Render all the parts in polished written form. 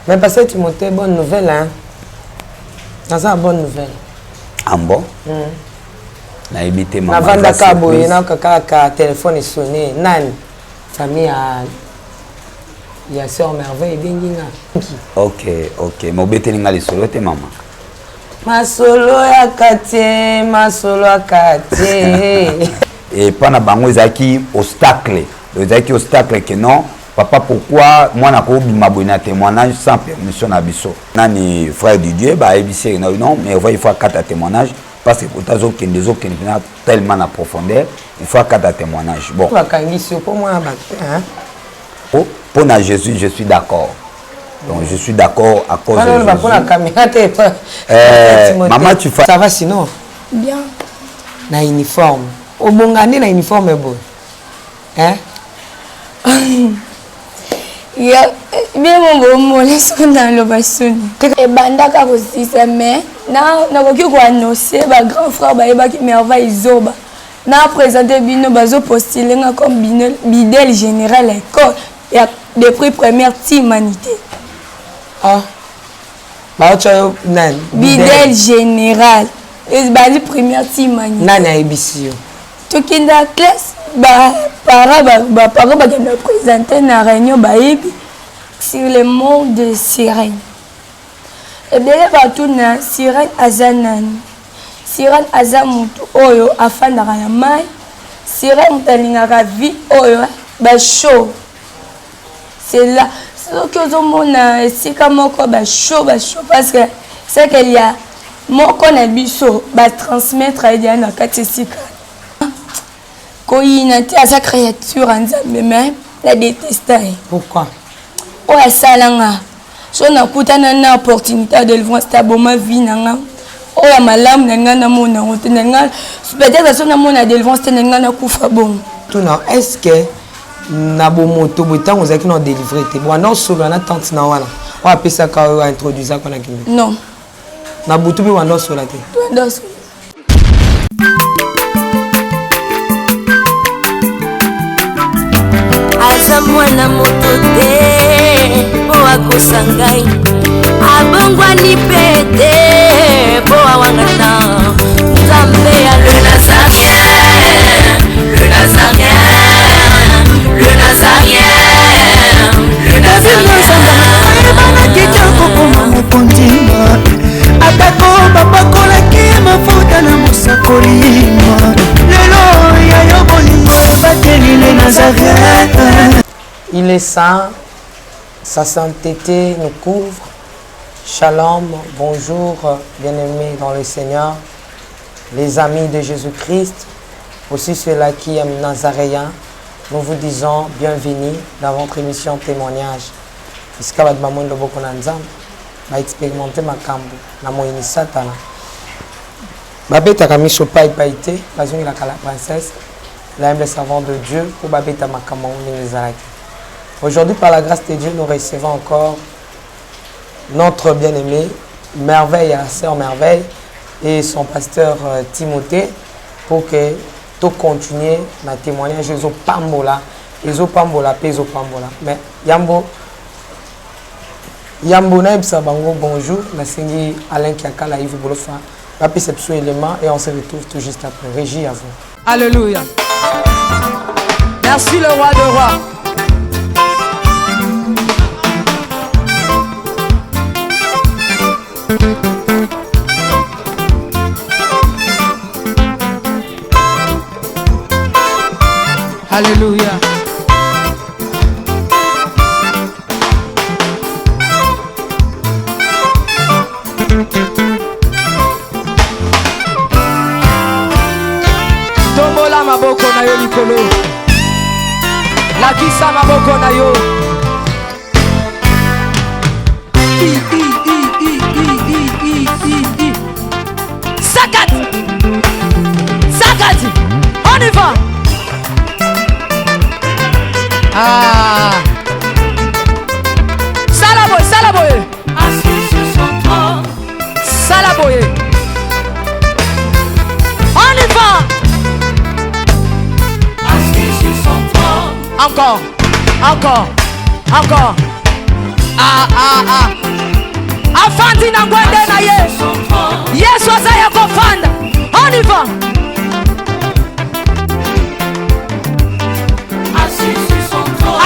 Mais pasteur Timothée, bonne nouvelle hein. Naza na bonne nouvelle. Ah bon? Nayebi te mama. Navandaka boye nayoka kaka telefone esonne nani? Famille ya sœur Merveille ebengi nga. Ok, mais obeteli nga lisolo te mama. Masolo ya quartier, masolo ya quartier. Epa na bango ezalaki obstacle. Ezalaki obstacle que non, papa, pourquoi mwana kobima boye na témoignage sans permission na biso? Nani frère du Dieu bayebisi ye non, mais il faut akata témoignage parce que kota azokende ezokende mpena tellement na profondeur, il faut akata témoignage. Bon. Bakangisi yo mpo mwana bato hein? Mpo na Jésus, je suis d'accord. Donc je suis d'accord à cause de Jésus. Pour la caméra te. Maman, tu fais Ça va sinon? Bien. Na uniforme. Obonga nde na uniforme boye. Hein? Ya bien mongo omona soki naloba soni ebandaka kosisa, mais nakoki koannonce bagrand frère bayebaki Merveille zoba na présente bino bazopostule nga comme bidèle général ya école ya depuis première ti humanité. Ah. Baotya yo nani? Bidèle général ebandi première ti humanité. Nani ayebisi yo? Tokenda classe, baparent bakenda présente na réunion, bayebi sur le mot de sirène. Ebele batuna sirène aza nani. Sirène aza motu oyo afandaka na mai. Sirène moto alingaka vie oyo bashow. C'est là soki ozomona esika moko bashow bashow, parce que c'est qu'il y a moko na biso batransmettre ye na kati esika koyina te. Aza créature ya Nzambe, mais na déteste ye. Pourquoi? Oyo asalanga so nakutana na opportunité ya délivrance te, aboma vie na nga. Oyo ya malamu na ngai namona yango te. Na nga peut-être so namona délivrance te, na ngai nakufa bongo. Tuna, est ce que na bomoto boye, ntango ozalaki na odélivre te, bwana osolola na tante na wana oyo apesaka oyo aintroduisaka na kindoki? Non. Na butu mpe wanda osola te? Wanda osola. Aza mwana moto te mpo akosa ngai, abongwani mpe te mpo awangana Nzambe ya le Nazaréen, le Nazaréen, le Nazaréen, le Nazaréen. Ayebanaki te kokoma mokonzi, atako bapakolaki mafuta na mosakoli. Lelo ya yo bolingo ebateli le Nazaréen. Il est saint, sa sainteté nous couvre. Shalom, bonjour, bien-aimés dans le Seigneur, les amis de Jésus-Christ, aussi ceux-là qui aiment Nazaréen. Nous vous disons bienvenue dans votre émission Témoignage. Esika bato bamoni loboko na Nzambe, baexpérimente makambo na moyini Satana, babetaka miso paipai te, bazongelaka la princesse, l'humble servant de Dieu, mpo babeta makambo yango ndenge ezalaki. Aujourd'hui, par la grâce de Dieu, nous recevons encore notre bien-aimé Merveille, la sœur Merveille et son pasteur Timothée, pour que to continuer na témoignage ezopambola, ezopambola mpe ezopambola. Mais yambo yambo nayebisa bango bonjour, nasengi Alain Kiakala, Yves Bolofa bapesa biso élément et on se retrouve tout juste après. Régie, à vous. Alléluia. Merci le roi de rois. Alléluia. Tombola maboko na yo likolo. Lakisa maboko na yo. I, i, i, i, i, i, i, i, i. Sakati. Sakati. On y va. Ah. Salaboy, salaboy. Assis sur son trône. Salaboy. On y va. Assis sur son trône. Encore. Encore. Encore. Ah, ah, ah. Afandi na ngwende na ye. Yesu aza ya kofanda. On y va.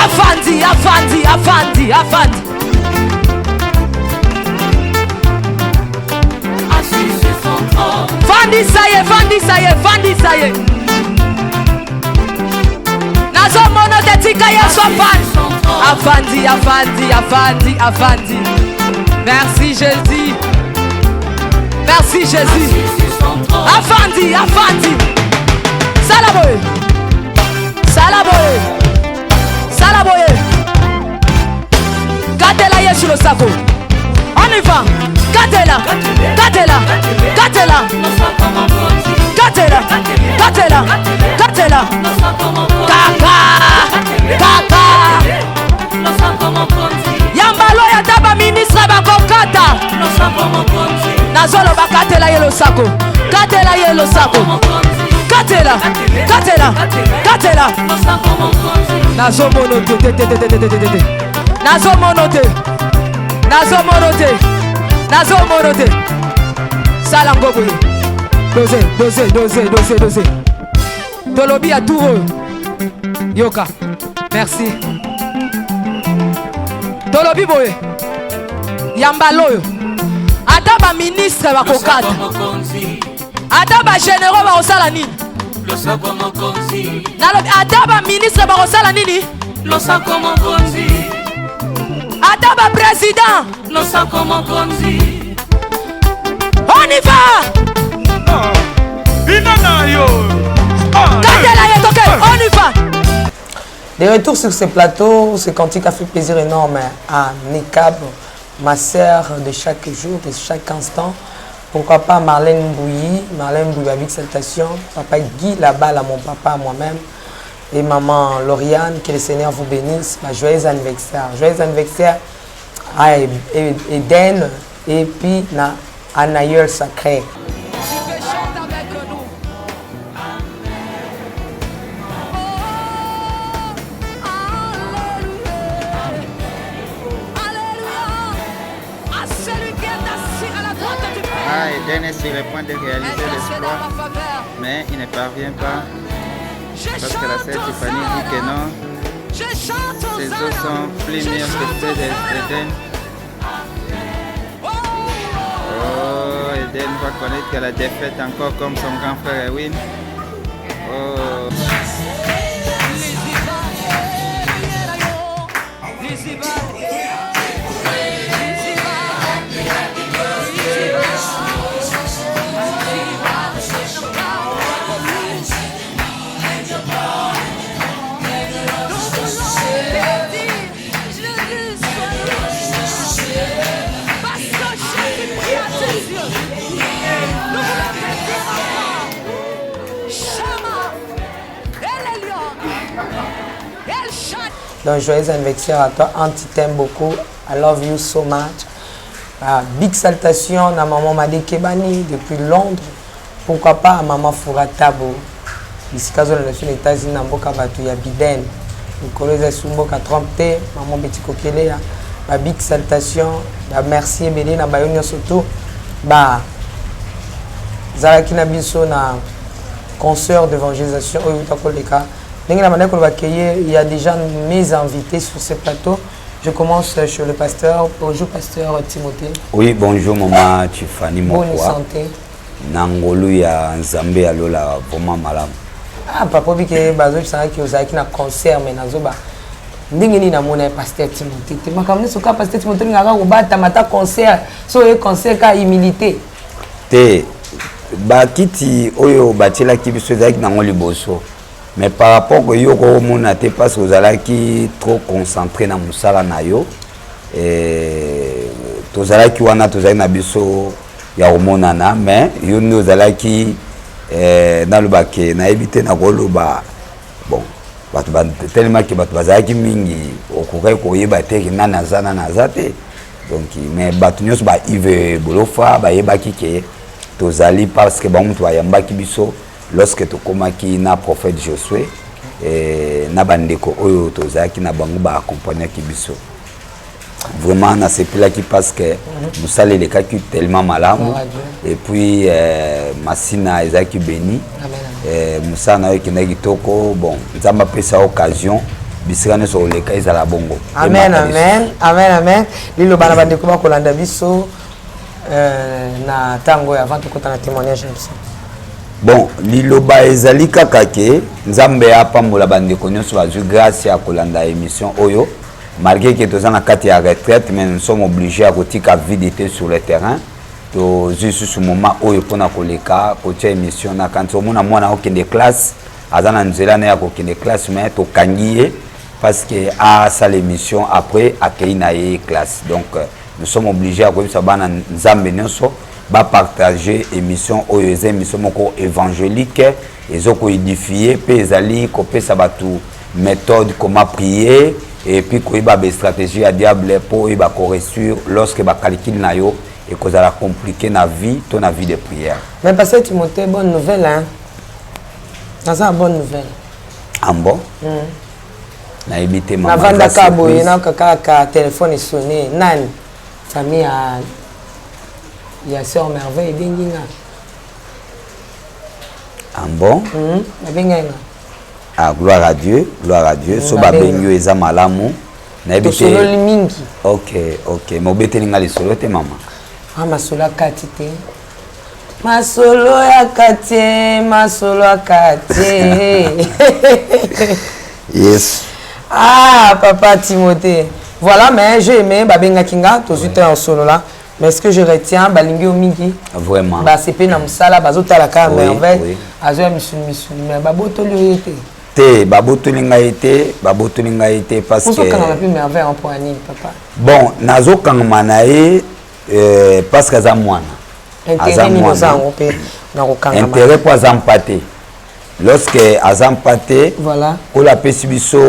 Afandi, afandi, afandi, afandi. Fandisa ye, fandisa ye, fandisa ye. Nazomona te tika Yesu afandi. Afandi, afandi, afandi, afandi. Merci Jésus. Merci Jésus. Afandi, afandi. Sala boye. Sala boye. Sala boye. Katela Yesu losako. On y va. Katela. Katela. Katela. Katela. Katela. Katela. Kaka. Kaka. Yambalo ya ta ba ministre bakokata. Nazoloba katela ye losako. Katela ye losako. Katela. Katela. Katela. Nazomono te te te te te te te te. Nazomono te. Nazomono te. Nazomono te. Sala ngo boye. Doze, doze, doze, doze, doze. Tolobi ya tour oyo. Yoka. Merci. Tolobi boye. Ya mbala oyo. Ata ba ministre bakokata. Ata ba généraux bakosala nini? Nalobi ata ba ministre bakosala nini? Losako mokonzi. Ata ba président. Losako mokonzi. On y va. Bina na yo. Katela ye toke, on y va. De retour sur ce plateau, ce cantique a fait plaisir énorme à Nekab, ma sœur de chaque jour, de chaque instant. Pourquoi pas Marlène Bouilly, Marlène Bouilly avec salutation, papa Guy Laballe à mon papa, à moi-même, et maman Lauriane, que le Seigneur vous bénisse. Bah, joyeux anniversaire. Joyeux anniversaire à Eden et puis na un aïeul sacré. Ah, Eden est sur le point de réaliser l'exploit, mais il ne parvient pas parce que la sœur Tiffany dit que non, ses os sont plus mûrs que ceux d'Eden. Oh, Eden va connaître la défaite encore comme son grand frère Erwin. Oh. Donc joyeux anniversaire à toi, Anti t'aime beaucoup, I love you so much. Ah, big salutation à maman Made Kebani depuis Londres. Pourquoi pas à maman Foura Tabo. Bisika azolanda biso na États-Unis na mboka bato ya Biden. Mikolo eza esu mboka Trump te, maman Betty Kokelea. Ba big salutation, ba merci ebele na bayo nyonso tout. Ba zalaki na biso na concert d'évangélisation oyo euta koleka. Ndenge na bandaki koloba ke ye, il y a déjà mes invités sur ce plateau. Je commence chez le pasteur. Bonjour pasteur Timothée. Oui, bonjour maman Tiffany Bonne Mokwa. santé. Na ngolu ya Nzambe ya lola vraiment malamu. Ah papa bike bazo bisaka ozalaki na concert mais nazoba ndenge nini namona ye pasteur Timothée te makambo nyonso kaka pasteur Timothée olingaka kobatama ata concert so oye concert kaka humilité. Te bakiti oyo batielaki biso ezalaki nango liboso mais par rapport que yo okomona te parce que ozalaki trop concentré na mosala na yo, eh, tozalaki wana tozalaki na biso ya komonana mais yo nde ozalaki eh, naloba ke nayebi te nakoloba bon bato telemaki bato bazalaki mingi okokaki koyeba te ke nani aza nani aza te donc mais bato nyonso ba Yves Bolofa bayebaki ke tozali parce que bango moto bayambaki biso lorsque tokomaki na prophète Josué eh, na bandeko oyo tozalaki na bango baaccompagnaki biso. Vraiment nasepelaki parce que mosala elekaki tellement malamu. Et puis masina ezalaki béni. Mosala na yo ekendaki kitoko. Bon, Nzambe apesa occasion bisika nyonso koleka ezala bongo. Amen, amen, amen, amen. Liloba na bandeko bakolanda biso na ntango oyo, avant tokota na témoignage na biso. Bon, liloba ezali kaka ke Nzambe apambola bandeko nyonso bazwi grâce ya kolanda émission oyo. Malgré que toza na kati ya retraite, mais nous sommes obligés ya kotika vide te sur le terrain. Tozwi lisusu moment oyo mpona koleka kotia émission. Na kanti omona mwana okende classe, aza na nzela na ye ya kokende classe, mais tokangi ye parce que asala émission, après akei na ye classe. Donc nous sommes obligés ya koyebisa bana Nzambe nyonso bapartage émission oyo. Eza émission moko évangélique, ezokoédifie mpe ezali kopesa bato méthode comment prier et puis koyeba bastratégie ya diable mpo oyeba koréussir lorsque bacalcul na yo ekozala compliqué na vie to na vie de prière. Mais pasteur Timothée, bonne nouvelle, hein? Naza na bonne nouvelle. Ah bon? Nayebi te, mama. Navandaka boye, nayoka kaka telefone esonne. Nani? Famille ya sœur Merveille ebengi nga. Ah bon? Babengai nga. Ah, gloire à Dieu, gloire à Dieu. So babengi yo, eza malamu. Nayebi te. Tosololi mingi. Ok, mais obeteli nga lisolo te, mama. Ah, masolo akati te, masolo ya kati, masolo ya kati. Yes. Ah, papa Timothée, voilà. Mais j'ai aimé, babengaki nga, tozwi te ya solola. Mais ce que je retiens, balingi yo mingi. Vraiment. Basepe na mosala, bazotala kaka Merveille azoya misuni misuni, mais babotoli oye te. Te, babotoli ngai te, babotoli ngai te, parce que ozokangama mpe Merveille mpo ya nini, papa? Bon, nazokangama na ye parce que aza mwana. Intérêt nini oza yango mpe na kokangama? Intérêt mpo aza mpa te. Lorsque aza mpa te, Nkolo apesi biso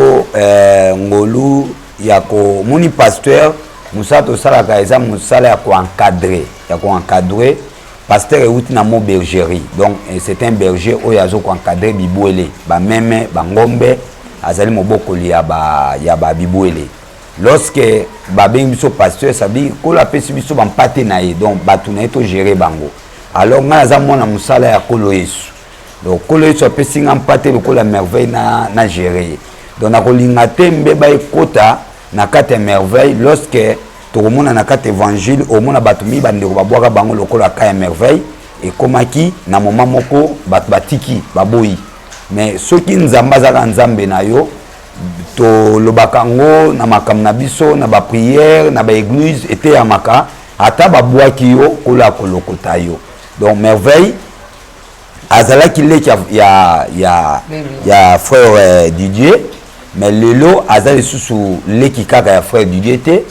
ngolu ya komoni pasteur. Mosala tosalaka eza mosala ya koencadre, ya koencadre. Pasteur euti na mot bergerie, donc c'est un berger oyo azo koencadre bibwele, bameme, bangombe. Azali mobokoli ya ba bibwele. Lorsque babengi biso pasteur, ça veut dire Nkolo apesi biso bampate na ye, donc bato na ye, togere bango. Alors ngai naza mwana mosala ya Nkolo Yesu. Donc Nkolo Yesu apesi nga mpate lokola Merveille na gérer ye. Donc nakolinga te mbeba ekota na kati ya Merveille. Lorsque tokomona na kati évangile, omona bato mingi, bandeko babwaka bango lokola ka ya Merveille ekomaki na moment moko, bato batiki, baboyi. Mais soki Nzambe azalaka Nzambe na yo, tolobaka yango na makambo na biso na baprière, na baéglise eteyamaka, ata babwaki yo, Nkolo akolokota yo. Donc Merveille azalaki leki ya frère Didier, mais lelo aza lisusu leki kaka ya frère Didier te.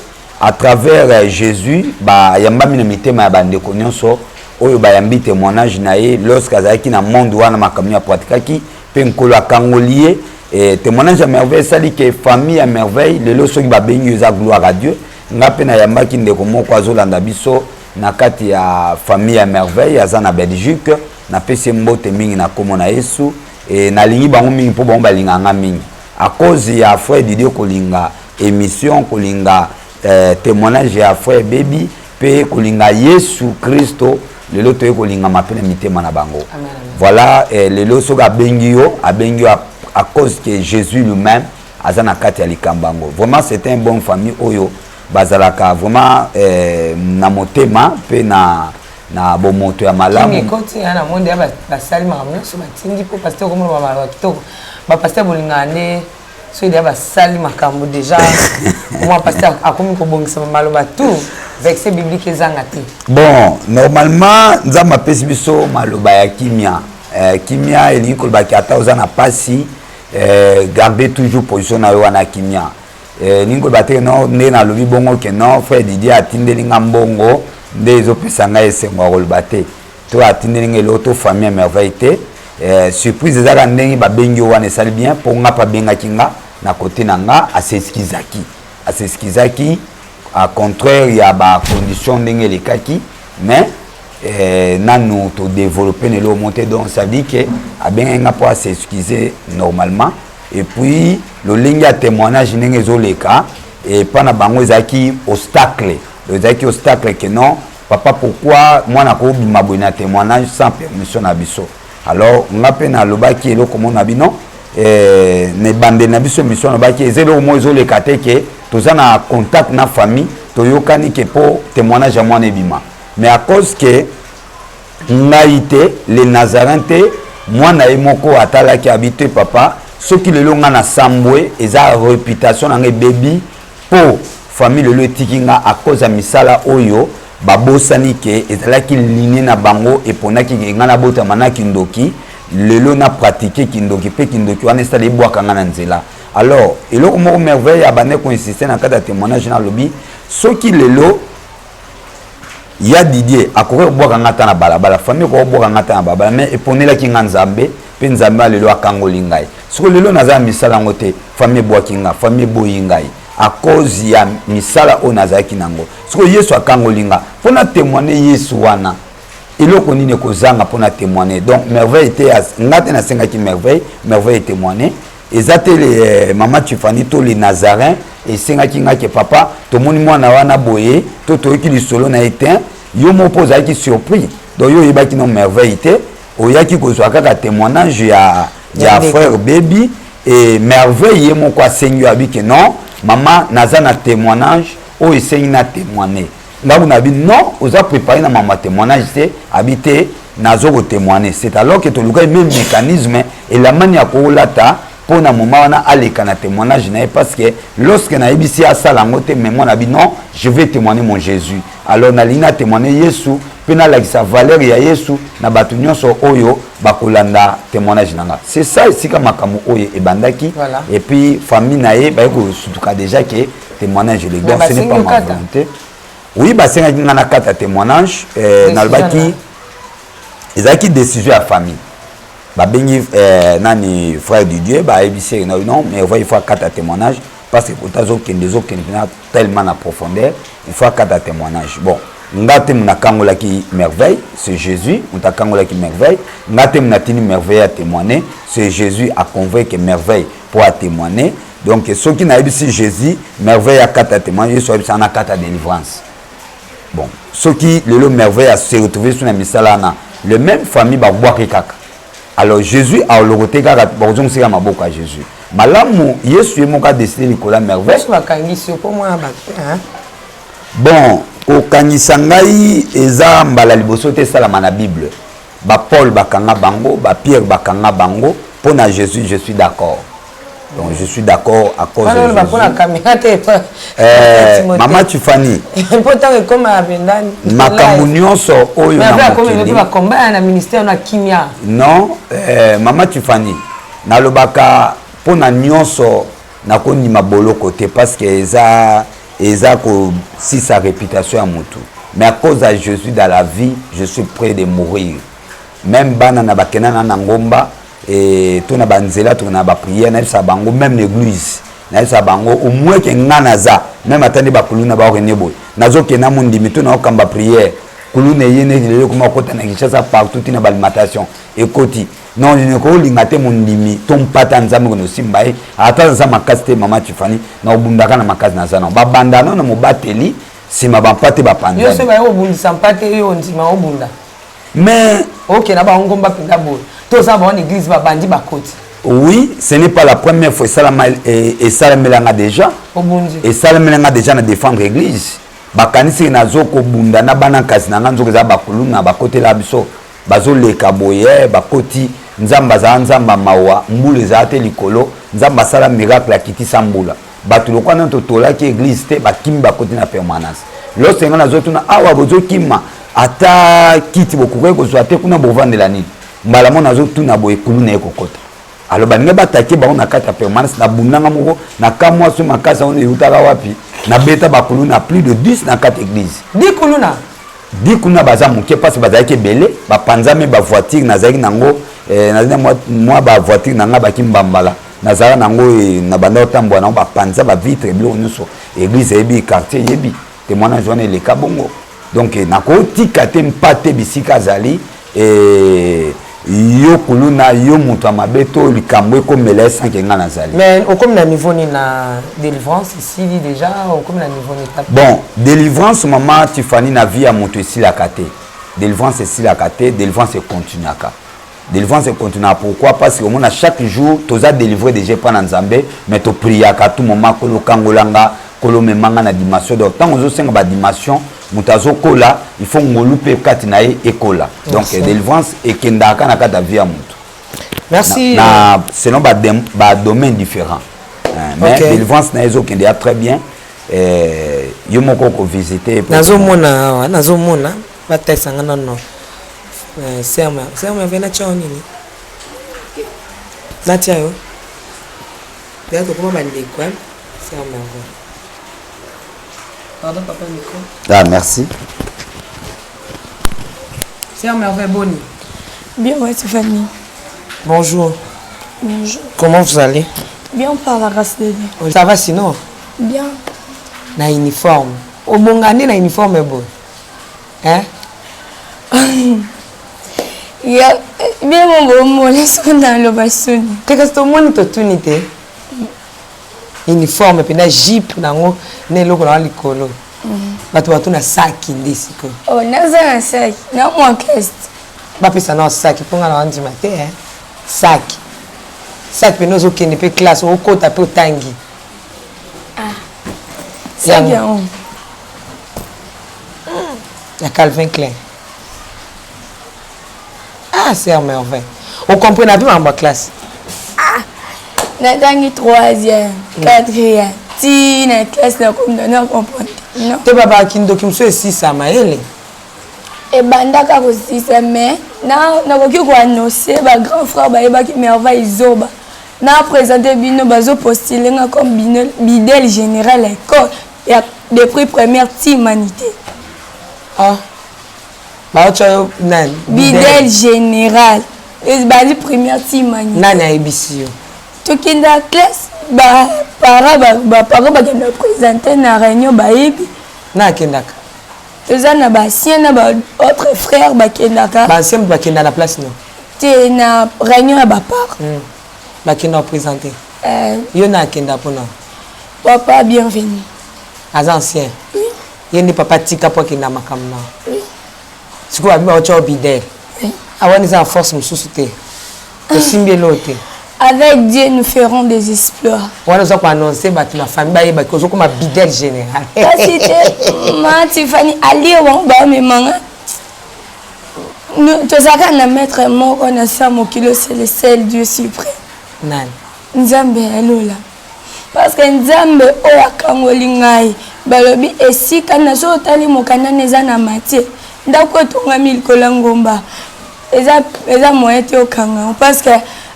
À travers Jésus, bayambami na mitema ya bandeko nyonso oyo bayambi témoignage na ye. Lorsque azalaki na monde wana, makambo apratikaki mpe Nkolo akangoli ye. Témoignage ya Merveille esali ke famille ya Merveille lelo soki babengi yo, eza gloire à Dieu. Nga mpe nayambaki ndeko moko azolanda biso na kati ya famille ya Merveille, aza na Belgique. Napesi ye mbote mingi na nkombo na Yesu. Nalingi bango mingi mpo bango balingaka nga mingi à cause ya frère Didier, kolinga émission, kolinga témoignage ya frère Baby mpe kolinga Yesu Kristo. Lelo toye kolingama mpe na mitema na bango. Voilà. Lelo soki abengi yo, abengi yo à cause que Jésus lui-même aza na kati ya likambo yango. Vraiment, c'est un bon famille oyo bazalaka vraiment na motema mpe na bomoto ya malamu. Ekoti ya na monde ya basali makambo nyonso batindi mpo pasteur komona bamaloba kitoko. Bapasteur bolingaka nde soki deya basali makambo déjà, mwa pasteur akomi kobongisa maloba, tout verset biblique ezanga te. Bon, normalement Nzambe apesi biso maloba ya kimia. Kimia elingi kolobaki ata oza na pasi, garde toujours position na yo wana ya kimia. Elingi koloba te no nde nalobi bongo ke non, frère Didier atindeli nga mbongo nde ezopesa ngai esengo ya koloba te, to atindeli ngai eloko, to famille ya Merveille te. Surprise ezaka ndenge babengi yo wana, esali bien mpo nga mpe abengaki nga na kote na nga, as'excusaki à contraire ya bacondition ndenge elekaki. Mais nanu todéveloppe na eloko mo te. Donc ça dit ke abengaki nga mpo as'excuse normalement. Et puis lolenge ya témoignage ndenge ezoleka. Epa na bango ezalaki obstacle, ezalaki obstacle que non, papa, pourquoi mwana akobima boye na témoignage sans permission na biso? Alors nga mpe nalobaki eloko moko na bino na ebandeli na biso émission. Nalobaki eza eloko moko ezoleka te ke toza na contact na famille, toyokani ke mpo témoignage ya mwana ebima. Mais à cause ke ngai te, le Nazarin te, mwana ye moko atalaki abi te: "Papa, soki lelo ngai nasambwe, eza réputation na ngai ebebi, mpo famille lelo etiki nga à cause ya misala oyo." Babosani ke ezalaki ligne na bango eponaki ke ngai nabotama na kindoki, lelo na pratique kindoki, mpe kindoki wana esala ebwaka ngai na nzela. Alors eloko moko Merveille abande koinsiste na kati ya témoignage, nalobi soki lelo ya Didier akoki kobwaka nga ata na balabala, famille ekoki kobwaka nga ata na balabala, mais eponelaki nga Nzambe, mpe Nzambe lelo akangoli ngai. Soki lelo naza na misala yango te, famille ebwaki nga, famille eboyi ngai à cause ya misala oyo nazalaki nango. Soki Yesu akangoli nga mpo na témoigne Yesu wana, eloko nini ekozanga mpo na témoigne? Donc Merveille te, nga te nasengaki Merveille. Merveille témoigne eza te le mama Tifani to le Nazarin esengaki nga ke: "Papa, tomoni mwana wana boye to toyoki lisolo na ye te." Yo moko mpo ozalaki surpris, donc yo oyebaki no Merveille te, oyaki kozwa kaka témoignage ya frère Baby. Et Merveille ye moko asengi yo, abi ke: "Non mama, naza na témoignage oyo esengi na témoigne." Ngai kuna abi: "Non, oza préparé na mama témoignage te." Abi te, nazo kotémoigne. C'est alors que tolukaki même mécanisme elamani ya kolata mpo na moma wana aleka na témoignage na ye, parce que lorsque nayebisi asala yango te, mais mwana abi: "Non, je vais témoigner mon Jésus." Alors nalingi na témoigne Yesu mpe nalakisa valeur ya Yesu na bato nyonso oyo bakolanda témoignage na nga. C'est ça esika makambo oyo ebandaki. Et puis famille na ye baye kosutuka déjà ke témoignage ele. Donc ce n'est pas ma volonté. Oui, basengaki nga na kati ya témoignage. Nalobaki ezalaki décision ya famille. Babengi nani, frère du Dieu, bayebisi: "Non, mais il faut akata témoignage, parce que kota azokende, ezokende mpena tellement na profondeur, il faut akata témoignage." Bon, nga te nakangolaki Merveille, c'est Jésus moto akangolaki Merveille. Nga te natindi Merveille atémoigner, c'est Jésus aconvaincre Merveille mpo atémoigner. Donc soki nayebisi Jésus Merveille akata témoignage, Yesu ayebisa na kata délivrance. Bon, soki lelo Merveille ase retrouve so na misala wana, le même famille babwaki kaka. Alors Jésus aloko te, kaka bakozongisaka maboko ya Jésus. Malamu Yesu ye moko adécide likolo ya Merveille. Bakangisi mpo mwana bato? Bon, kokangisa ngai eza mbala liboso te. Esalama na Bible, bapaul bakanga bango, bapierre bakanga bango. Mpo na Jésus, je suis d'accord. Donc je suis d'accord à cause de Jésus. Mpona caméra te. Mama Tifani. Mpo ntango ekóma pendani. Makambo nyonso oyo na mokili bakomba na ministère na kimia. Non, mama Tifani, nalobaka mpo na nyonso nakondima boloko te, parce que eza kosisa réputation ya motu. Mais à cause de Jésus dans la vie, je suis prêt de mourir. Même bana na bakenda na ngomba e, to na banzela, to na baprière, nayebisaka bango, même na église nayebisaka bango, au moins ke nga naza même ata nde bakuluna baokende boye, nazokenda mondimi to naokamba prière. Kuluna eye neti lelo ekoma okota na Kinshasa partout, ntina baalimentation ekoti. Non, kolinga te mondimi to mpata Nzambe kono osimba ye ata naza makasi te. Mama Tifani, na obundaka na makasi naza nango, babanda nano na mobateli, nsima bampate. Bapanzani. Yo so baye kobundisa mpate, yo ondima obunda? Mais okenda bango ngomba mpenza boye, toza bango na église, babandi bakoti. Oui, ce n'est pas la première fois. Esalamelanga déjà. Obundi? Esalamelanga déjà na défendre église. Bakanisi nazokobunda na bana kasi na nga, nzoka eza bakuluna bakotela biso, bazoleka boye, bakoti. Nzambe azala Nzambe mawa, mbula ezala te likolo, Nzambe asala miracle, akitisa mbula. Bato lokwa nano totolaki église te, bakimi, bakoti na permanence. Lorsque nga nazotuna: "Awa bozokima, ata kiti bokoki kozwa te kuna, bovandela nini?" Mbala mo nazotuna boye, kuluna ye kokota. Alors balingi batake bango na kati ya permanence. Nabundanga moko na kamwa so makasi yango eutaka wapi, nabeta bakuluna plus de 10 na kati église. 10 kuluna? 10 kuna baza moke, mpasi bazalaki ebele, bapanzami bavoiture nazalaki nango. Nazali na mwa bavoiture na ngai baki mbambala, nazalaka nango na banda kotambola nango, bapanza bavitre, biloko nyonso. Église eyebi, quartier eyebi, témoignage wana eleka bongo. Donc nakotika te mpate bisika azali. Yo kuluna, yo moto ya mabe to likambo ekomela ye sans que nga nazali. Mais okomi na niveau nini na delivrance esili déjà okomi na niveau nini? Bon, delivrance mama Tiffany na vie ya moto esilaka te. Delivrance esilaka te, delivrance econtinuaka. Delivrance econtinuaka pourquoi? Parce que omona chaque jour toza délivrer déjà epa na Nzambe, mais to priaka tout moment kolo kangola nga, kolo mema nga na dimension. Donc ntango ozosenga ba dimension, moto azokola, il faut ngolu mpe kati na ye ekola. Donc délivrance ekendaka na kati ya vie ya moto. Merci. Na, selon ba, ba domaine différent. Mais okay. Délivrance na ye ezokende ya très bien. Yo moko okovisite. Nazomona awa, nazomona batalisa nga nano serme serme ave natia yo nini, natia yo deya tokoma bandeko serme ave. Pardon papa micro. Ah merci. Sœur Merveille, boni. Bien, ouais, Tiffany. Bonjour. Bonjour. Comment vous allez? Bien, par la grâce de Dieu. Ça va sinon? Bien. Na uniforme. Obongani na uniforme boy. Hein? Ya, bien mon bon mot, laisse on dans le bassoon. Te kasi tomoni totuni te. Uniforme mpenza jupe nango na eloko na likolo. Bato batuna saki nde sikoyo. Oh, naza na saki, na mwa classe. Bapesa na saki mpo nga na wandima te eh. Saki. Saki mpenza ozokende mpe classe, okota mpe otangi. Ah. Saki yango. Ya Calvin Klein. Ah, sœur Merveille. Ocomprendre mpe makambo ya classe. Ah, natangi troisième, quatrième, ti na classe nakomi na comprendre. Non. Te baba kindoki mosusu esisa mayele. Ebandaka kosisa mais nakoki koannonce ba grand frère bayebaki Merveille zoba. Na présente bino bazopostule nga comme bidel général ya école ya depuis première ti humanité. Ah. Baotya yo nani? Bidel général. Ebandi première ti humanité. Nani ayebisi yo? Tokenda classe, baparent bakenda présente na réunion bayebi. Na akendaka? Toza na baancien na ba autre frère bakendaka. Baancien bakenda na place no? Te, na réunion ya bapart. Bakenda koprésente? Yo na akenda mpona? Papa bienvenu. Aza ancien? Oui. Ye nde papa tika mpo akenda makambo na. Oui. Sikoyo babi baotya yo bidel. Oui. Awana eza na force mosusu te. Osimbi eloko te. Avec Dieu, nous ferons des exploits. Wana oza koannonce bato na famille bayebaki ozokoma bidel général. Kasi te, ma Tiffany, alie bango baomemanga. Tozalaka na maître moko na sa mokili, c'est le seul Dieu suprême. Nani? Nzambe ya lola. Parce que Nzambe oyo akangoli ngai, balobi esika na so otali mokanda eza na Matthieu, ndako etongami likolo ya ngomba. Eza moyen te okanga parce que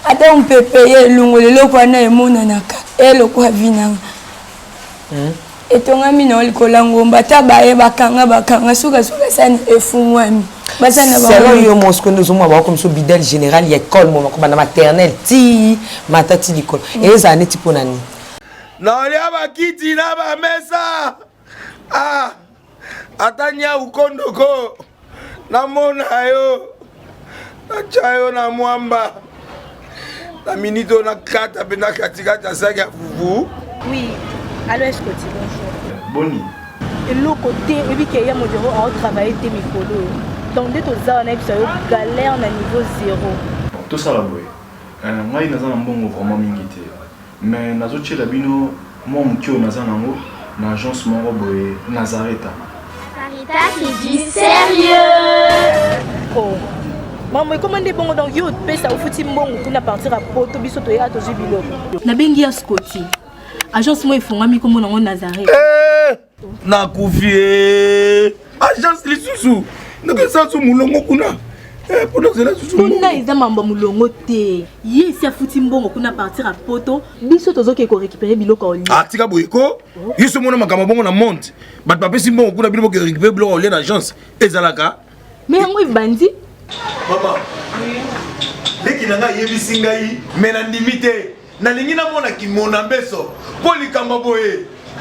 ata mopepe ye elongoli eloko wana emonanaka eloko ya vi nanga. Etongami na likolo ya ngomba, ata baye bakanga bakanga sukasuka sani efungwami. Baza na Selon yo mosiko nde ozomona bakomi so bidel général ya école moma kobanda maternelle ti mata ti likolo ezala neti mpo na nini? Naolia bakiti na bamesa, ah, ata nyau kondoko namona yo natya yo na mwamba na minute oyo nakata mpe na katikati ya saki ya fufu. Oui, allo Escoti, bonjour. Boni. Eloko te, oyebi ke ya modero aotravaille te mikolo oyo. Donc nde toza wana yebisa yo galère na niveau zéro. Bon, tosala boye. Ngai naza na mbongo vraiment mingi te. Mais nazotiela bino mwa moke oyo naza nango na agence moko boye Nazareta. Sarita, c'est du sérieux. Oh. Maman, ekoma nde bongo donc yo opesa ofuti mbongo kuna partir ya poto biso toyaka tozwi biloko. Nabengi ya Scotty. Agence moko efungwami kombo nango Nazareth. Eh, nakufi eh. Agence lisusu ndenge eza molongo kuna. Mpona ozela susu kuna eza mambo ya molongo te. Ye esi afuti mbongo kuna partir ya poto, biso tozoke korécupérer biloko ya olia. Ah, tika boye ko yo so mona makambo bongo na monde, bato bapesi mbongo kuna, bino boke récupérer biloko ya olia na agence ezalaka. Mais yango ebandi. Mama leki na ngai ayebisi ngai me nandimi te, nalingi namona kimona mbeso mpo likambo boye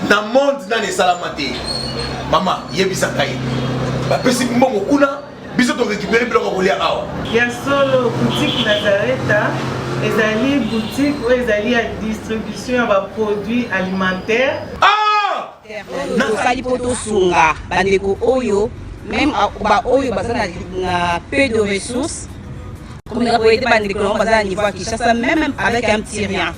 na monde nani esalama te. Mama yebisa ngai, bapesi mbongo kuna. Biso to récupérer biloko ya kolia awa. Ya solo, boutique Nazareta ezali boutique oyo ezali ya distribution ya ba produits alimentaires. Ah! Tosali mpo tosunga bandeko oyo meme baoyo baza na peu de ressources komeka koyede bandeko nango baza na niveau ya Kinshasa meme avec un petit rien.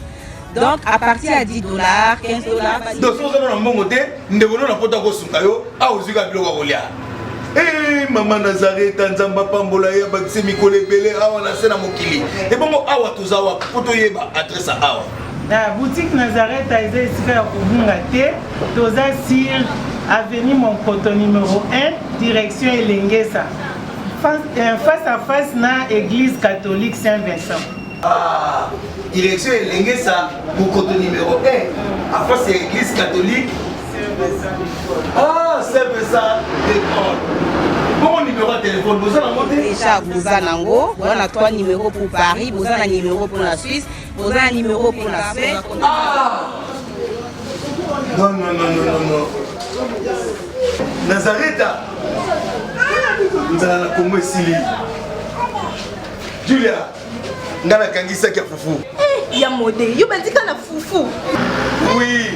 Donc à partir ya 10 dollars, 15 dollars. Donc soki oza na mbongo te, ndeko no na poto akosunga yo, awa ozwi kaka biloko ya kolia. Hey, mama Nazareta, Nzambe apambola ye, abakise mikolo ebele awa na se na mokili. Ebongo awa toza wapi mpo toyeba adresse ya awa? Na boutique Nazareta eza esika ya kobunga te, toza sur avenue Monkoto numero 1 direction Elengesa face, euh, face à face na église catholique Saint-Vincent. Ah, direction Elengesa Monkoto numéro 1 en face ya église catholique Ah, Saint-Vincent de Paul. Bongo numéro ya téléphone boza nango te? Déjà boza nango, boza na 3 numéros pour Paris, boza na numéro pour la Suisse, boza na numéro pour la Spain. Ah! Non, non, non, non, non, non. Nazareta. Nzala na Congo esili. Julia, nga nakangisaki ya fufu. Eh, ya mode, yo bandika na fufu. Oui,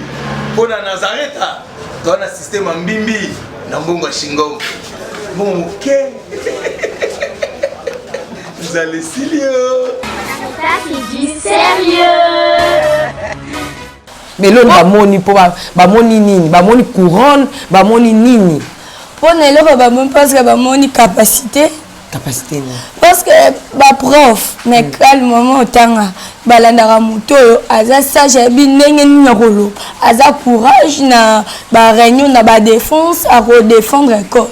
mpo na Nazareta, toza na système ya mbimbi na mbongo ya shingom. Mbongo moke. Nzala esili yo. Ça, c'est du sérieux. Mais lelo bamoni mpo bamoni nini? Bamoni couronne, bamoni nini? Mpo na eloko bamoni parce que bamoni capacité. Capacité nini? Parce que ba prof na école moment otanga balandaka moto oyo aza sage, ayebi ndenge nini ya koloba, aza courage na ba réunion na ba défense, akodéfendre école.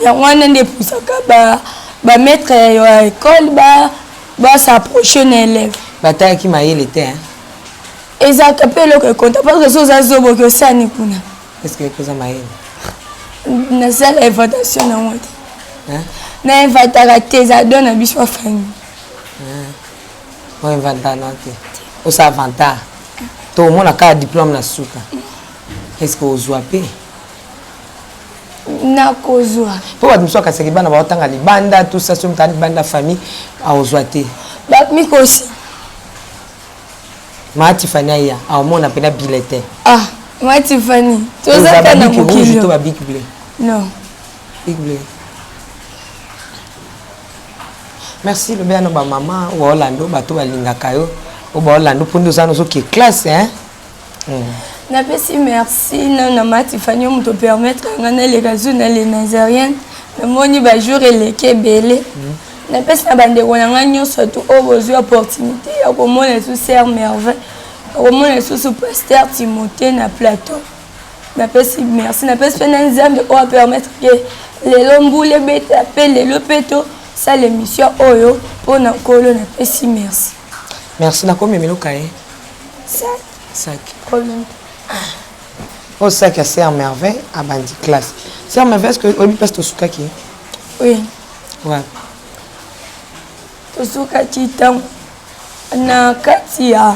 Yango wana nde epusaka ba ba maître ya école ba ba s'approcher na élève. Batalaki mayele te hein? Ezalaka mpe eloko ekonta parce que soki oza zoboki osani kuna. Est-ce que oza mayele? Nasala inventation nango te. Na inventaka te, eza don na biso ya famille. O inventa na te. Osa inventa. To omona kaka diplôme na suka. Est-ce que ozwa mpe? Nakozwa. Mpo bato mosusu akasaki bana baotanga libanda, tout ça, soki moto libanda famille aozwa te. Mikosi. Ma Tiffany aya, aomona mpena bulletin. Ah, ma Tiffany, toza kaka na mokili. To ba bic bleu. Non. Bic bleu. Merci lobi ano ba mama oyo baolanda oyo bato balingaka yo oyo baolanda mpo nde oza nozoke classe hein? Mm. Napesi merci na na ma Tiffany oyo moto permettre nga naleka zu na les Nazariennes. Namoni ba jour eleki ebele. Mm. Napesi na bandeko na ngai nyonso tu oyo bozwi opportunité ya komona lisusu Sœur Merveille, ya komona lisusu Pasteur Timothée na plateau. Napesi merci, napesi mpe na Nzambe oyo apermettre ke lelo mbula ebeta mpe lelo mpe tosala émission oyo mpo na Nkolo. Napesi merci. Merci, nakomemela okaye. Sac. Sac. Problème. Oyo sac ya Sœur Merveille abandi classe. Sœur Merveille, est-ce que oyebi place tosukaki? Oui. Ouais. Tosukaki ntango na kati ya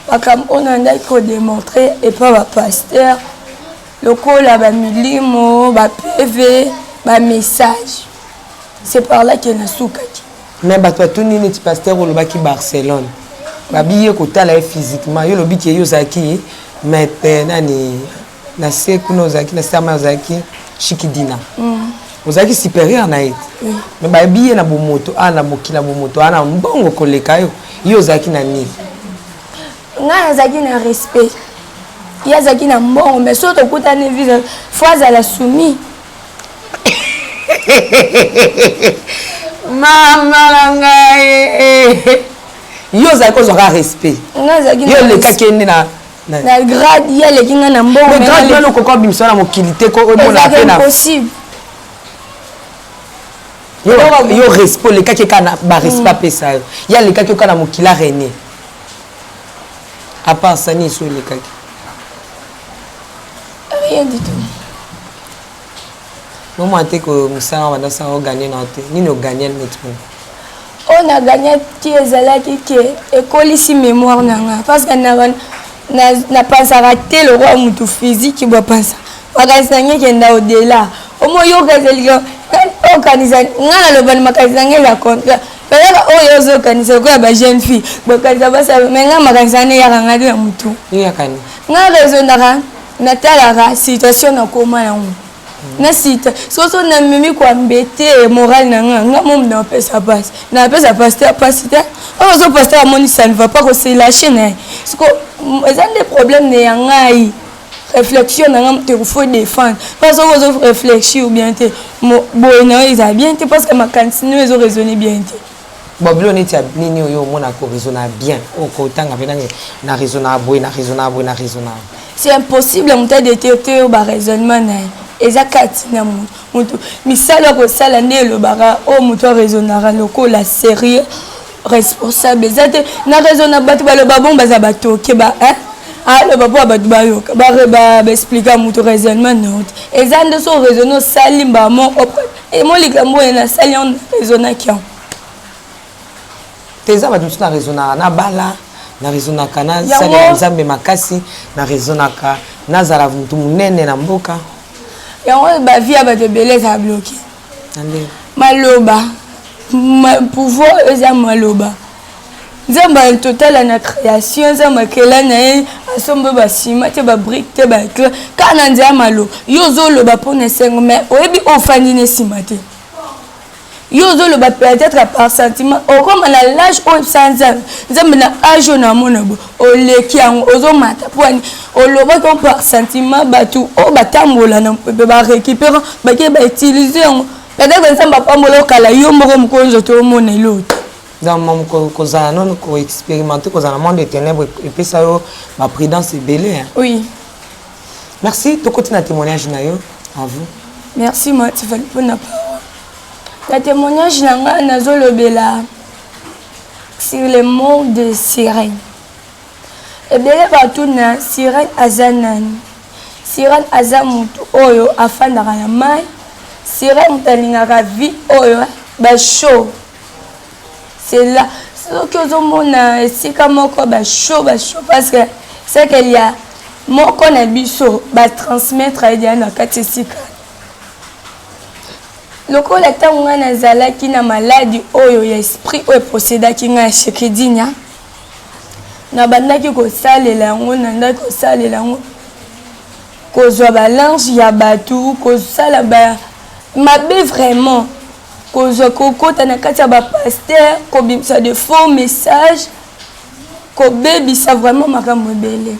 makambo oyo nandaki kodemontre epa bapaster lokola bamilimo ba-pv bamessage, c'est par là ke nasukaki. Mais bato batuni neti paster olobaki Barcelone babi ye kotala ye physiquement, yo olobi ke yo ozalaki maître nani na se kuna, ozalaki na serma, ozalaki shikidina, ozalaki supérieur na ye te, mais bayebi ye na bomoto a na mokili na bomoto a na mbongo koleka yo. Yo ozalaki na nini? Ngai nazalaki na respect, ye azalaki na mbongo, mais soki tokutani visa fo azala soumis. Mama na ngai, yo ozalaki ozwaka respect, yo olekaki ye nde na na grade, ye aleki ngai na mbongo. Grade wana okoka obimisa na mokili te, omona pe na impossible. Yo respect olekaki kaka na barespect apesa yo, ye alekaki yo kaka na mokili a rene. À part ça, nini so olekaki? Rien du tout. Nomona te ko mosala wana osala oganye na te nini oganye neti kuna? Oyo naganyaki ezalaki ke ekolisi mémoire na nga parce que napansaka te lokola motu physique bapansa makanisi na ngai ekenda au-delà. Omoyoka ezalika Okanisa nga naloba na makanisi na ngai eza contraire. Kaka oyo ozokanisa lokola ba jeune fille bokanisa basala, mais nga makanisi wana eyaka nga te na motu. Nga raisonnaka, natalaka situation nakoma yango na sita soso namemi koambete moral na nga nga momu napesa pasi, napesa pasteur pasi te. Oyo ozo pasteur amoni ça ne va pas, kose lâche na ye. Siko eza nde problème ne ya ngai, réflexion na nga te, faut défendre parce que ozo réfléchir bien te, boye na yo ezala bien te, parce que makanisi no ezo raisonner bien te. Bon, bilo neti ya nini oyo omona koraisonna bien, oyo kotanga mpe nani na raisonna boye, na raisonna boye, na raisonna? C'est impossible moto adétecte oyo baraisonnement na ye eza kati na moto. Moto misala kosala nde elobaka oyo moto araisonnaka lokola sérieux, responsable eza te. Na raisonna, bato baloba bon, baza batoke ba aloba mpo bato bayoka, baexplika moto raisonnement na yo te. Eza nde so raisonne, osali mbamo mo likambo oyo nasali yango, raisonnaki yango. Te, eza bato mosusu na raisonnaka na bala, na raisonnaka nasalela Nzambe makasi, na raisonnaka nazala motu monene na mboka. Yango bavie ya bato ebele eza bloqué. Maloba, pouvoir eza maloba. Nzambe, totala na création, Nzambe akela na ye, asomba basima te, babrique te, baéclair kaka na nzela maloba. Yo ozoloba mpona esengo, mais oyebi oyo ofandi na nsima te. Yo ozoloba peut-être par sentiment. Okoma na l'âge oyo ebisa Nzambe, Nzambe na âge oyo namona bo oleki yango, ozomata po ani olobaki o par sentiment. Bato oyo batambola na mpepe barécupère, bake bautilize yango. Peut-être Nzambe apambola okala yo moko mokolo nzoto omona eloko te. Donc kozala nono koexpérimente, kozala na monde de ténèbre epesa yo baprudence ebele. Oui. Merci. Tokoti na témoignage na yo, à vous. Merci Matifali mpona parole. Na témoignage na ngai, nazolobela sur le mot de sirène. Ebele batuna sirène aza nani. Sirène aza motu oyo afandaka na mai. Sirène moto alingaka vie oyo bashow. C'est là soki ozomona esika moko bashow bashow, parce que c'est qu'il y a moko na biso batransmettre ye na kati esika. Lokola ntango ngai nazalaki na maladi oyo ya esprit oyo eposedaki ngai ya shekedinia, nabandaki kosalela yango, nandaki kosalela yango, kozwa balange ya bato, kosala ba mabe vraiment, kozwa kokota na kati ya bapasteur, kobimisa de faux message, kobebisa vraiment makambo ebele.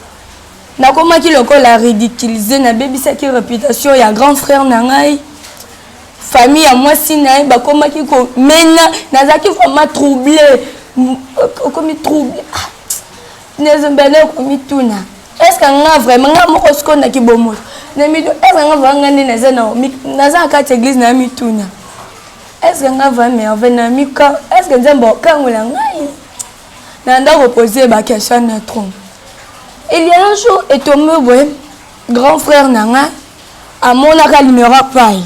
Nakomaki lokola ridiculisé, nabebisaki réputation ya grand frère na ngai, famille ya mwasi na ye bakomaki komena. Nazalaki vraiment troublé, okomi troublé, nezobele komituna: est ce que nga vraiment, nga moko sikoyo naki bomoto na mitu, est ce que nga vraiment, nga nde naza na kati église na mituna, est ce que nga vraiment merveille na mika, est ce que Nzambe okangola ngai? Na ndako pose baquestion na tronc. Il y a un jour etombe boye, grand frère na nga amonaka numéro pai,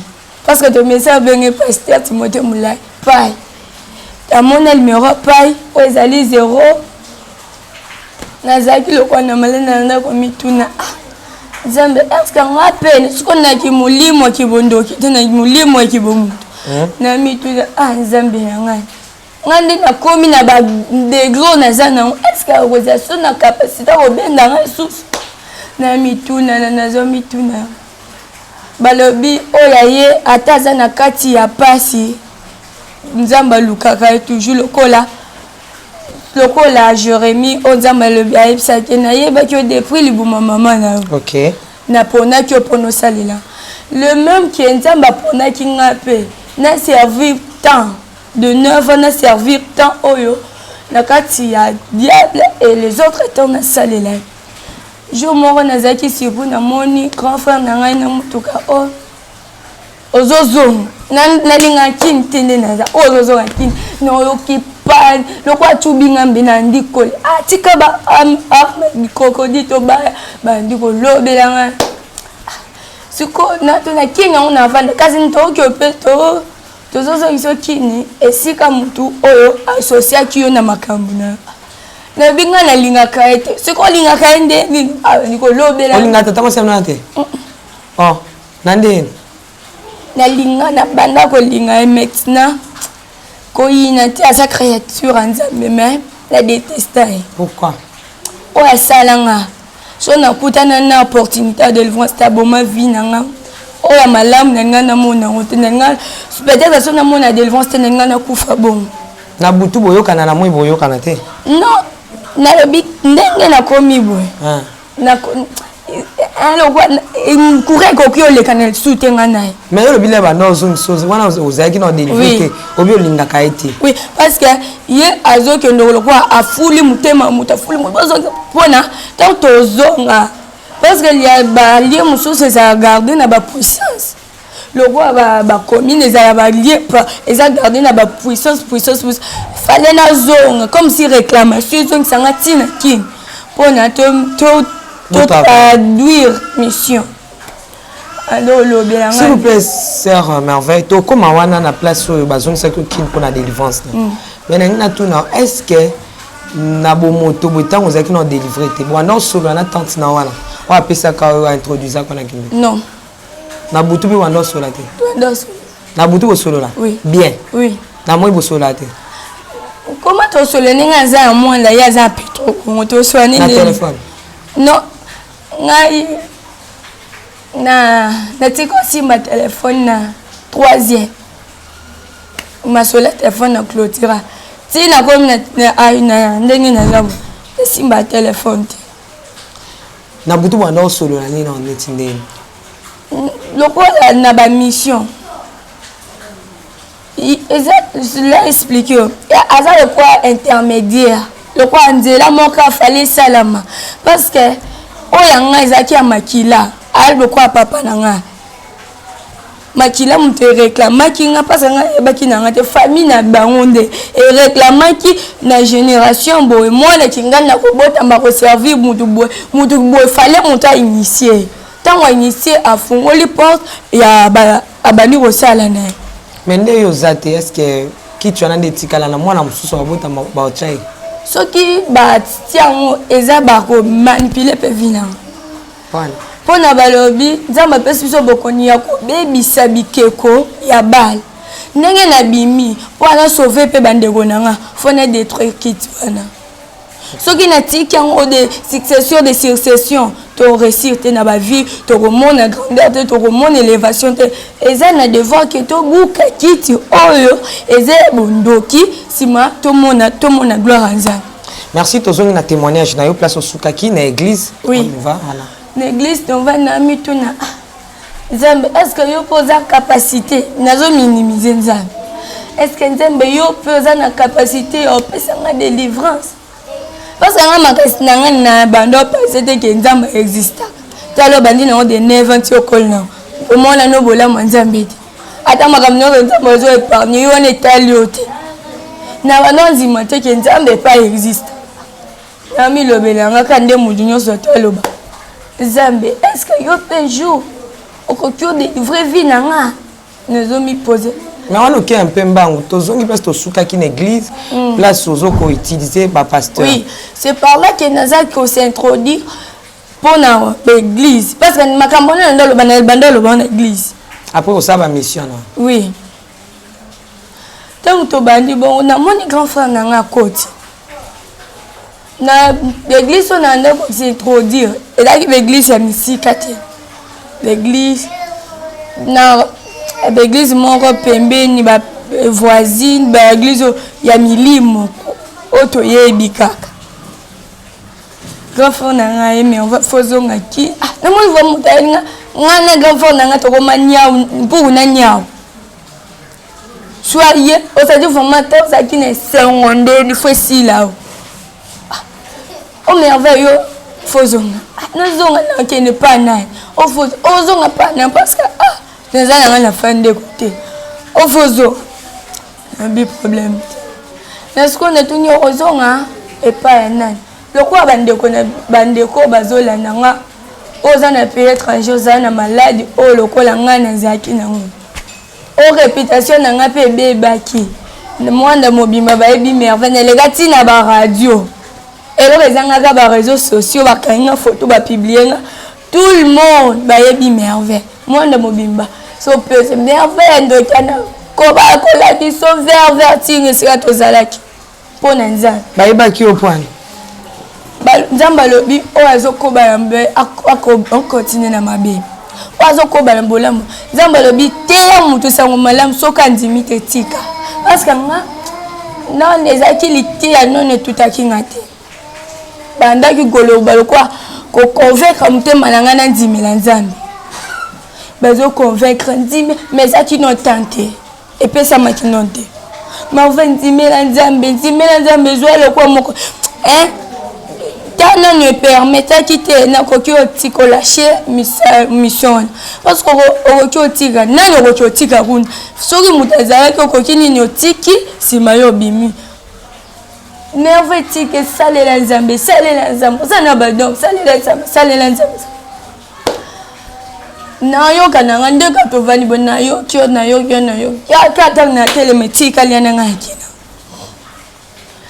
parce que tomesi abenge pasteur Timothée Molai pai, amona numéro pai oyo ezali 0. Nazalaki lokola na malene na ndako, mituna: ah Nzambe, est ce que nga mpe siko naki molimo ya kibondoki te, na molimo ya kibomoto? Na mituna: ah Nzambe na ngai, ngai nde nakomi na badegre oyo naza nango, est ce que akozala so na capacité akobenda ngai susu? Na mituna, nazwa mituna, balobi oyo aye ata aza na kati ya pasi, Nzambe alukaka ye toujours, lokola Jérémie oyo Nzambe alobi, ayebisaki: nayebaki yo depuis libuma mama na yo, naponaki yo mpona osalela. Le même ke Nzambe aponaki nga mpe na servir temps de 9 ans, na servir temps oyo na kati ya diable et les autres temps nasalela. Jour moko nazalaki surpris, namoni grand frère na ngai na motuka oyo ozozonga. Nalingaka kini te, nde naza oyo ozozonga kini, nayoki pane lokola tubinga mbe na ndi kole atika ba arme crocodile to baya bandi kolobela ngai. Siko na kini yango navanda, kasi tokoki mpe tozozongisa kini esika motu oyo asosiaki yo na makambo na yo. Nayebi ngai nalingaka ye te. Soki olingaka ye nde nini abandi kolobela? Olingaka tata mwasi ya te? Oh, na ndeni? Nalinga nabanda kolinga ye maintenant koyina te aza créature ya Nzambe mais na detesta ye. Pourquoi? Oyo asala nga so nakutana na opportunité ya délivrance te aboma vie na nga oyo ya malamu na nga namona yango te na nga peut-être so namona délivrance te na nga nakufa bongo. Na butu boyokana na moi boyokana te? Non, nalobi ndenge nakomi boye. Ah. Courant ekoki oleka na lisusu te ngai na ye. Mais yo olobi na banda ozongisa wana ozalaki na odelivre te, obi olingaka ye te. Oui, parce que ye azokende lokola afuli motema moto afuli moto ozongisa mpona ntango tozonga, parce que lia balie mosusu ezala garde na bapuissance lokola bacommune ezala balie eza garde na bapuissance puissance puissance fale nazonga comme si réclamation ezongisanga ntina kini mpona totraduire mission. Alors olobela s'il vous plaît, sœur Merveille, tokóma wana na place oyo bazongisaki okini mpona délivrance na mais nangi natuna, est ce que na bomoto boye ntango ozalaki na odélivre te, bwanda osolola na tante na wana oyo apesaka oyo aintroduisaka na kindoki? Non. Na butu mpe wanda osola te? Na butu bosolola? Oui. Bien. Oui. Na moi bosolola te? Koma tosolola ndenge aza ya mwanda, ye aza ya Petro Kongo, tosolola nini? Na telefone? Non, ngai na natika osimba telefone na troisième masolo ya telefone na clôtura ti nakomi na ndenge naza nasimba telefone te. Na butu banda osolola nini na neti ndeni? Lokola na bamission eza la explike yo, aza lokola intermédiaire, lokola nzela moko afali esalama, parce que oyo ya ngai ezalaki ya makila, aya lokola papa na ngai makila moto ereklamaki nga, mpasi nga ayebaki na nga te, famille na bango nde ereklamaki na génération boye, mwana kingai na kobotama koservir mutu boye, mutu boye, fale moto ainitie. Ntango ainitie, afungoli porte ya abandi kosala na ye. Mais nde yo oza te, est ce que kiti wana nde etikala na mwana mosusu babotama baotya ye? Soki batia yango eza bakomanipule mpe vi nango mpo na balobi Nzambe apesi biso bokoni ya kobebisa bikeko ya bale. Ndenge nabimi mpo ana sauve mpe bandeko na nga, fo na détruire kiti wana. Soki natiki yango de succession de succession, toréussir te na bavie, tokomona grandeur te, tokomona élévation te. Eza na devoir ke tobuka kiti oyo eza ya bondoki, nsima tomona tomona gloire ya Nzambe. Merci. Tozongi na témoignage na yo, place osukaki na église. Oui. On va, voilà. Na église tovandi na mituna: ah, Nzambe, est ce que yo mpe oza capacité? Nazominimize Nzambe. Est ce que Nzambe, yo mpe oza na capacité ya opesanga délivrance? Parce que nga makasi na nga na bando opese te ke Nzambe existaka. Tala, obandi nango de 9 ans ti okoli nango, omona no bolamu ya Nzambe te. Ata makambo nyonso Nzambe ozo épargne yo wana etali yo te. Na bando ndima te ke Nzambe epai existe. Na milobela yanga kaka nde moto nyonso ata aloba: Nzambe, est ce que yo mpe jour okoki odélivre vie na nga? Nazomipose. Mais wana oke un peu mbangu. Tozongi place tosukaki na église, place ozo koutiliser bapasteur. Oui, c'est par là que naza kosintroduire mpona baéglise, parce que makambo wana nando aloba na bando aloba na église. Après osala bamission na? Oui. Ntango tobandi bongo, namoni grand frère na nga akoti na église oyo na nde kosintroduire. Ezalaki baéglise ya misika te, baéglise na baéglise moko pembeni, bavoisine, baéglise oyo ya milimo oyo toyebi kaka. Grand frère na ngai, mais on va fozonga ki. Ah, namoni va moto ayeli nga. Ngai na grand frère na ngai tokoma niau mpuku na niau soit ye ozalaki vraiment te, ozalaki na esengo ndeni fo esila o. O Merveille, yo fozonga. Nazonga, nakende pa nani? Ozonga pa nani? Parce que ah, naza na ngai na fa ndeko te. Ofozo nabi problème te. Na sikoyo natuni: ozonga epai ya nani? Lokola bandeko na bandeko bazolanda nga, oyo oza na pays étranger, ozala na maladi oyo lokola ngai nazalaki nango, o réputation na ngai mpe ebebaki, mwanda mobimba bayebi Merveille, naleka ntina baradio, eloko ezangaka baréseau sociaux, bakangi nga photo, bapublie nga, tout le monde bayebi Merveille, mwanda mobimba. So pese merveille ya ndoki ana koba kolakisa ver ver tinga esika tozalaki mpo na nzambe. Bayebaki yo pwani? Nzambe alobi oyo azokoba na mabe akontinue na mabe, oyo azokoba na bolamu. Nzambe alobi teya moto sango malamu, soki andimi te tika. Parce que nga nano ezalaki liteya nono etutaki nga te, bandaki koloba lokola koconvaincre motema na ngai nandimela Nzambe, bazoconvaincre ndime, mais ezalaki no temps te, epesamaki no te. Marve, ndimela Nzambe, ndimela Nzambe, ezwa lokwa moko hein ta nanu epermetaki te. Nakoki otika olache mission wana parce que okoki otika nani, okoki otika kuna soki moto azalaki, okoki nini, otiki nsima yo obimi nerve. Etika, esalela Nzambe, esalela Nzambe, oza na badon, salela Nzambe, salela Nzambe. Nayoka na nga nde ka tovandi boye, nayoki yo, nayoki yo, nayoki ata ntango natelema, etikali ya na ngai akina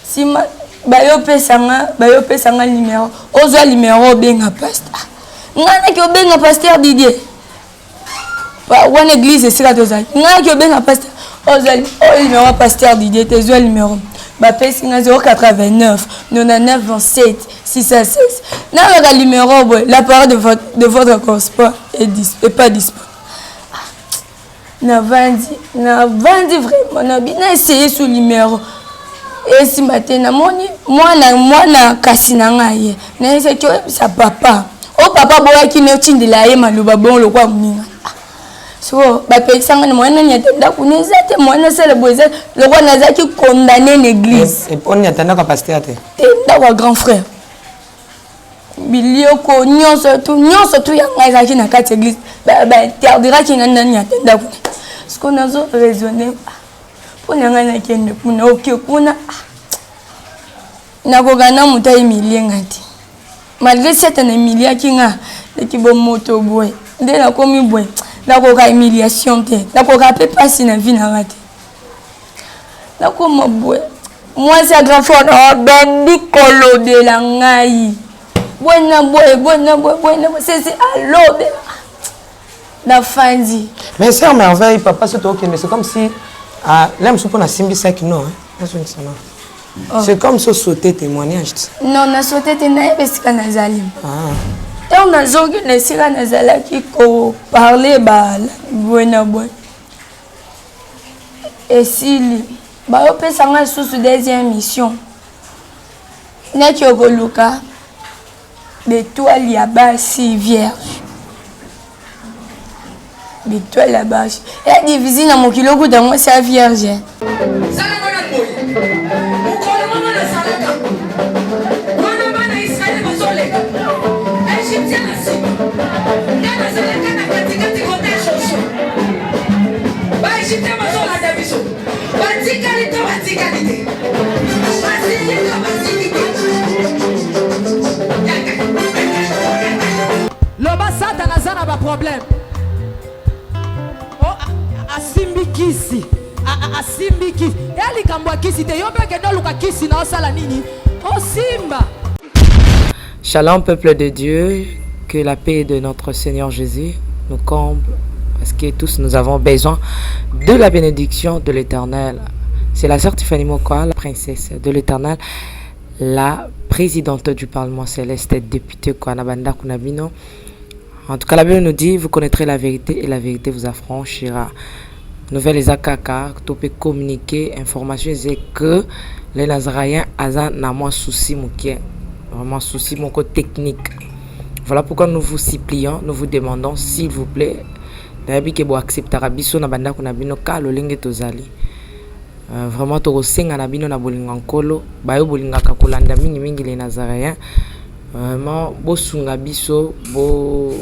nsima. Bayopesa nga, bayopesa nga numero, ozwa numero obenga pasteur. Ngai naki obenga pasteur Didier wana, église esika tozali. Ngai naki obenga pasteur, ozwa oyo numero ya pasteur Didier te, zwa numero bapesi nga 089 99 27 616. Nalaka numéro boye, l'appareil de votre correspond est pas disponible. Navandi, navandi vraiment, nabi na essaye su numéro esimba te. Namoni mwana, mwana kasi na ngai ye, nayesaki oyebisa papa o papa boyaki ne otindela ye maloba bongo lokwa moninga. So bapekisa ngai na mwana nani ata ndako na eza te, mwana asala boye eza lokwa nazalaki condamné na église. Oni ata ndako ya pasteur te? Te, ndako ya grand frère, biloko nyonso tu, nyonso tu ya ngai ezalaki na kati ya église. Bainterdiraki ngai nani ata ndako. Siko nazo raisonne mpo na ngai nakende kuna, oke kuna nakoka na moto ahumilie ngai te, malgré Satan humiliaki nga leki bomoto boye nde nakomi boye. Nakoka humiliation te, nakoka mpe mpasi na vie na nga te. Nakoma boye, mwasi ya grand frère abandi kolobela ngai boye na boye, boye na boye, boye na boye, sese alobela, nafandi. Mais sœur Merveille, papa so tokende, c'est comme si, ah, là mosusu mpo nasimbisaki no nazongisa no. Oh. C'est comme so sauter témoignage. Non, nasauter te, nayeba esika nazali. Ntango nazongi na esika nazalaki koparle boye na boye, esili, bayopesa ngai lisusu deuxième mission neti okoluka betoile ya basi vierge. Betoile ya basi ya difficile na mokili, okuta mwasi ya vierge. Salaka na boye, mokolo moko nasalaka wana, bana Israele bazoleka, Egyptien na nsima, nga nazalaka na katikati kote Josue, Baegyptien bazolanda biso, batikali to batikali te, basili to basili te. Loba, Satana aza na baproblème. Oh, asimbi kisi, asimbi kisi ya likambo ya kisi te. Yo mpe kende oluka kisi na osala nini, osimba. Shalom peuple de Dieu, que la paix de notre Seigneur Jésus nous comble parce que tous nous avons besoin de la bénédiction de l'Éternel. C'est la sœur Tiffany Mokwa, la princesse de l'Éternel, la présidente du Parlement céleste, députée Kwanabanda Kunabino. En tout cas, la Bible nous dit, vous connaîtrez la vérité et la vérité vous affranchira. Nouvelle eza kaka, to peut communiquer, information c'est que les Nazaréens aza na mwa souci mokie, vraiment souci moko technique. Voilà pourquoi nous vous supplions, nous vous demandons, s'il vous plaît, nayebi ke boacceptaka biso na bandako na bino ka lolenge tozali. Vraiment tokosenga na bino na bolingo ya Nkolo, bayo bolingaka kolanda mingimingi les Nazaréens, vraiment bosunga biso, bo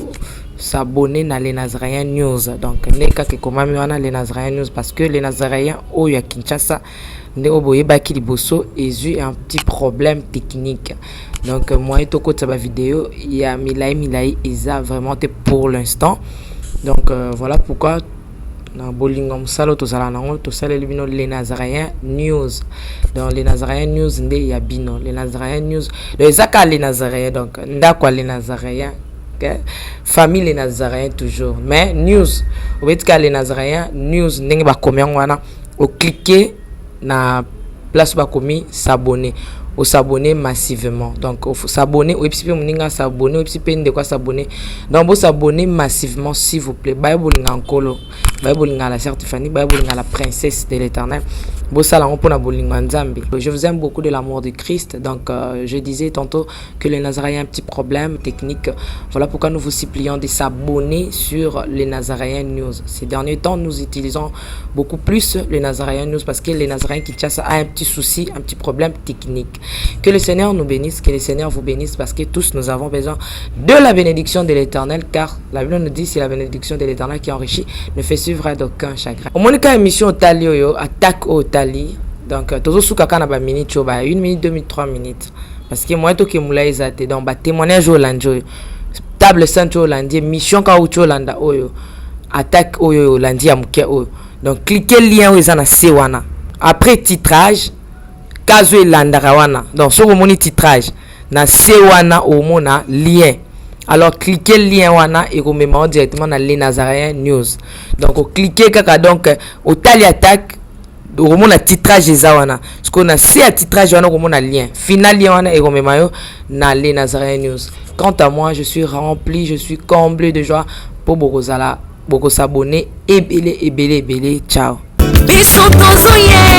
s'abonner na les Nazaréens News. Donc nde kaka ekomami wana, les Nazaréens News, parce que les Nazaréens oyo ya Kinshasa nde oyo boyebaki liboso ezwi un petit problème technique. Donc moyen tokotisa bavideo ya milai milai eza vraiment te pour l'instant. Donc voilà pourquoi na bolingo ya mosala oyo tozala nango, tosaleli bino les Nazaréens News. Donc les Nazaréens News nde ya bino, les Nazaréens News. Donc eza kaka les Nazaréens, donc ndako ya les Nazaréens. Okay? Famille les Nazaréens toujours. Mais news, obeti kaka les Nazaréens news ndenge bakomi yango wana, ocliquer na place bakomi s'abonner. Os'abonner massivement. Donc s'abonner, oyebisi mpe moninga s'abonner, oyebisi mpe ndeko s'abonner. Donc bos'abonner massivement s'il vous plaît. Baye bolinga Nkolo, baye bolinga la sœur Tiffany, baye bolinga la princesse de l'Éternel. Bosala yango mpona bolingo ya Nzambe. Je vous aime beaucoup de l'amour de Christ. Donc je disais tantôt que les Nazaréens ont un petit problème technique. Voilà pourquoi nous vous supplions de s'abonner sur les Nazaréens News. Ces derniers temps, nous utilisons beaucoup plus les Nazaréens News parce que les Nazaréens Kinshasa a un petit souci, un petit problème technique. Que le Seigneur nous bénisse, que le Seigneur vous bénisse parce que tous nous avons besoin de la bénédiction de l'Éternel car la Bible nous dit c'est la bénédiction de l'Éternel qui enrichit, ne fait suivre d'aucun chagrin. Omoni ka émission otali oyo, attaque oyo otali. Donc tozosuka kaka na ba minutes oyo ba 1 minute, 2 minutes, 3 minutes. Parce que moyen toke molai eza te. Donc ba témoignage oyo olandi oyo, table sainte oyo olandi, émission kaka outi olanda oyo, attaque oyo olandi ya moke oyo. Donc cliquez lien oyo eza na se wana. Après titrage, kazo elandaka wana. Donc soki omoni titrage na se wana omona lien. Alors cliquez lien wana ekomema yo directement na les Nazaréens News. Donc ocliquer kaka donc otali attaque okomona titrage eza wana. Sikoyo na se ya titrage wana okomona lien. Final lien wana ekomema yo na les Nazaréens News. Quant à moi, je suis rempli, je suis comblé de joie po bokozala bokos'abonner ebele ebele ebele. Ciao. Biso tozoyemba.